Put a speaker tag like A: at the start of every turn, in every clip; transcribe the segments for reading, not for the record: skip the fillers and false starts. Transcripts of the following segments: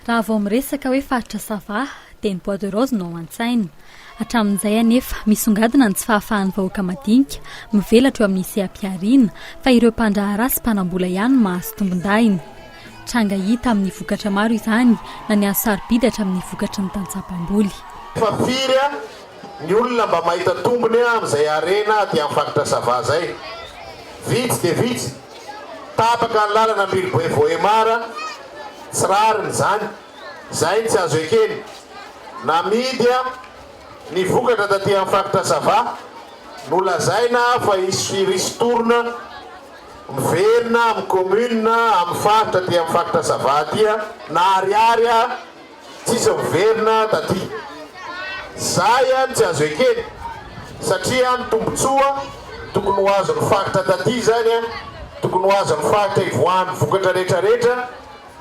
A: Raha vao miresaka hoe faritra Sava dia ny bois de rose no ao an-tsaina. Hatramin'izay anefa, misongadina ny tsy fahafahan'ny vahoaka madinika mivelatra eo amin'ny seha-pihariana fa ireo mpandraharaha sy mpanam-bola ihany no mahazo tombondahiny. Tranga hita amin'ny vokatra maro izany na ny hazo sarobidy hatramin'ny vokatry ny tantsaha mpamboly.
B: Fa firy ny olona mba mahita tombony amin'izay harena aty amin'ny faritra Sava izay? Vitsy dia vitsy. Tapaka ny lalana Ambilobe Vohemar. Tsy rariny izany. Izay no tsy azo ekena. Namidy ny vokatra taty amin'ny faritra Sava. Nolazaina fa hisy ristourne miverina amin'ny commune amin'ny faritra aty amin'ny faritra Sava aty. Naharihary tsisy miverina taty. Zay no tsy azo ekena satria ny tombotsoa tokony ho azon'ny faritra taty izany, tokony ho azon'ny faritra ivoahan'ny vokatra rehetra rehetra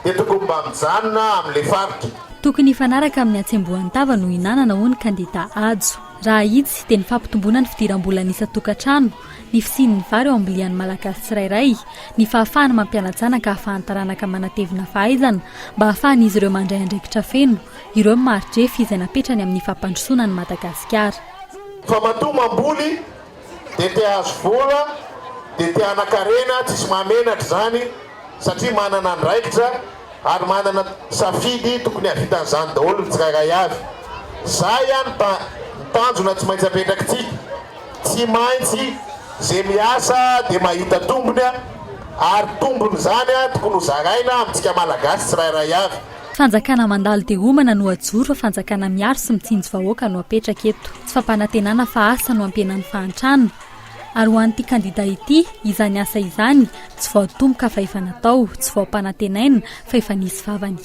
B: dia tokony mba mijanona amin'ilay faritra.
A: Tokony hifanaraka amin'ny hatsembohan-tava no hinanana, hoy ny kandida Hajo. Raha hitsy dia ny fampitomboana ny fidiram-bolan'ny isan-tokantrano, ny fisian'ny vary eo am-bilian'ny Malagasy tsirairay, ny fahafahana mampiana-janaka ahafahan'ny taranaka manatevina fahaizana mba hahafahan'izy ireo mandray andraikitra feno, ireo mari-drefy izay napetrany amin'ny fampandrosoana an'i Madagasikara.
B: Fa matoa mamboly dia te hahazo vola, dia te hanan-karena, tsisy mahamenatra izany satria manana andraikitra ary manana safidy tokony hahavita an'izany daholo ny tsirairay avy. Zay ny tanjona tsy maintsy apetrakitsika. Tsy maintsy ze miasa dia mahita tombony ary tombony izany tokony ho zaraina amintsika Malagasy tsirairay avy.
A: Fanjakana mandalo dia homana no ajoro fa fanjakana miaro sy mitsinjo vahoaka no apetraka eto. Tsy fampanantenana fa asa no hampihenana ny fahantrana. Ary ho an'ity kandida ity, izany asa izany tsy vao atomboka fa efa natao, tsy vao ampanantenaina fa efa nisy vavany.